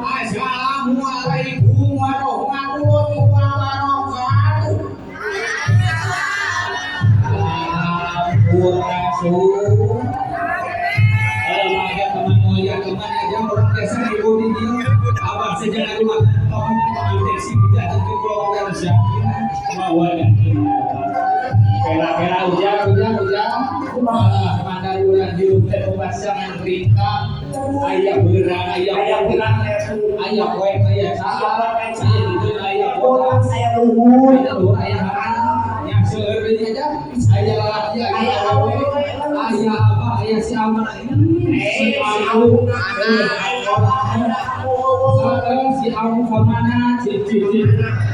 Assalamualaikum warahmatullahi Warahmatullahi wabarakatuh. Sampurasun. Mangga teman mulia teman aja orang desa ibu di dieu. Abah sejarah rumah tong pengantin tidak tentu keluarga bawa. Kela-kela ujang ujang ujang. Mandari urang hirup teh pasangan ringkang, aya beurang, aya Aya beurang, aya poe, aya caar, aya hideung, aya Orang saya luhur. Aya luhur, aya harana yang seueur deui aja, aya lalaki, aya Aya awewe, awewe. Aya abah, aya si amana, si Si amu. Amu. Heeh, si amu kamana? Cik cik cik,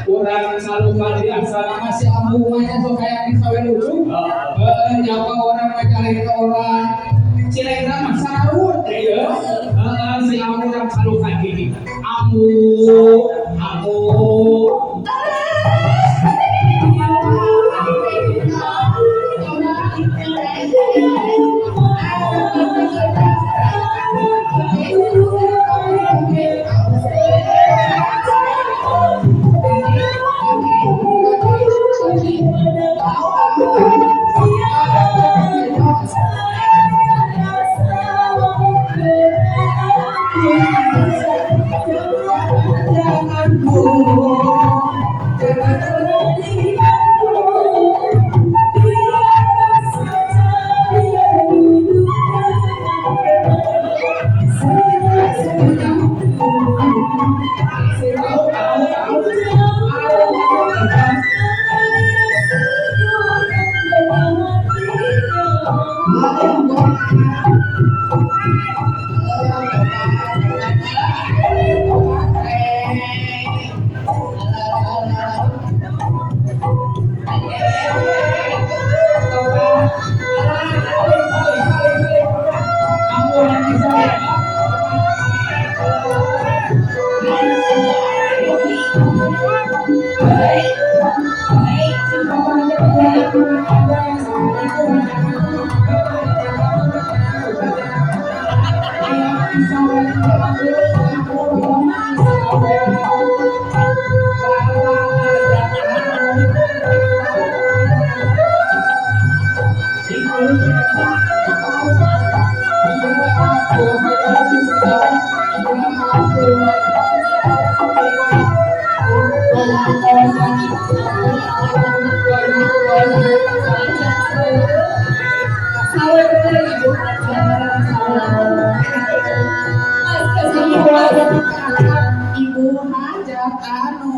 urang salukan di asana mah si amu mah nya sok aya disawe lucu. Heeh, nyapa orang ngacarita orang Cilegra mah sarua teh ye. Heeh, si amu urang salukan gini. Amu, amu. Amu yang bisa. Ibu hajat anu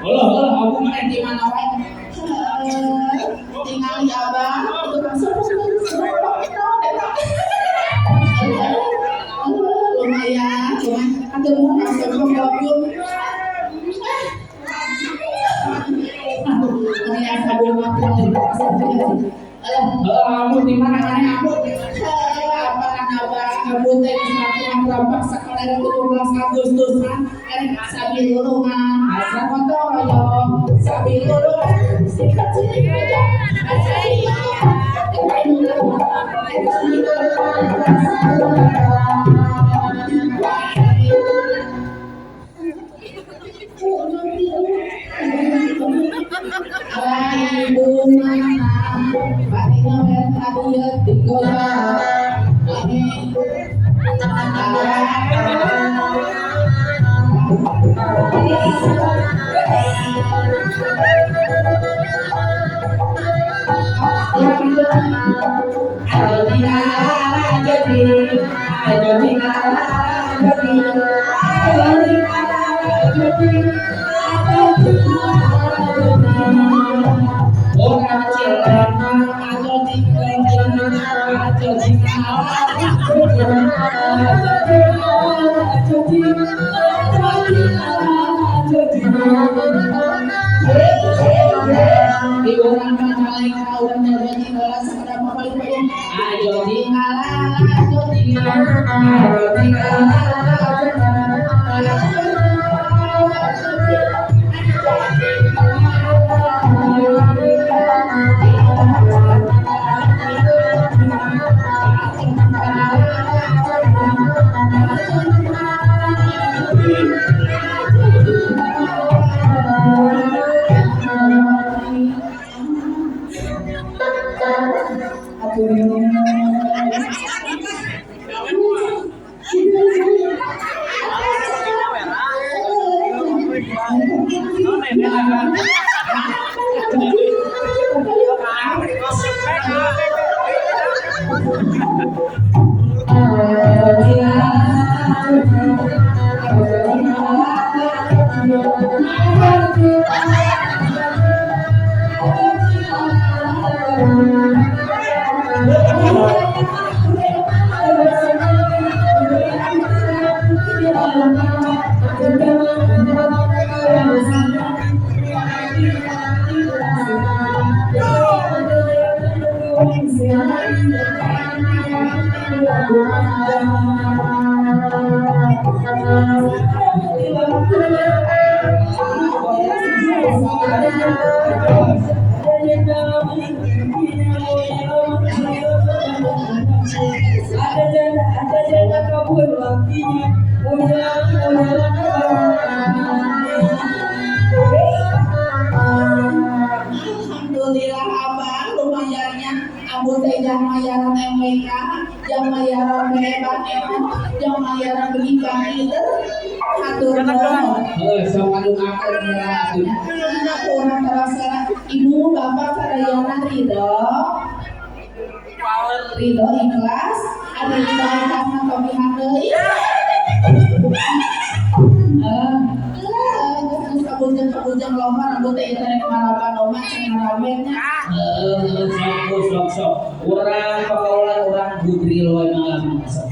Allah, Allah, aku mana di mana wae? Tinggal ya abah, itu langsung lumayan, cuman ketemu langsung ngobrol. Lumayan sabun makan. Amu di mana mana amu? Apa abah amu teh latihan rampak sekolah 17 Agustusan, sabil lulungan, asa gotong royong, sabil lulungan, sikat cilik aja, sabil lulungan. Ibu mana, bari ngawen tadi digoyang. Alhamdulillah abang lumayannya ambu teh jang mayaran MWK, jang mayaran BBM, jang mayaran beli bang itu hatur nuhun. Heuh, sok ngadoakeun heula atuh. Nya urang terasa ibu bapak sadayana ridho. Ridho ikhlas, ari ridho ikhlas mah pamihan deui. Kabujang-kabujang lohor ambu teh ieu teh maraban oma cenah ramen nya. Heuh, sok sok sok. Urang pakaulan urang gudril we mah sok.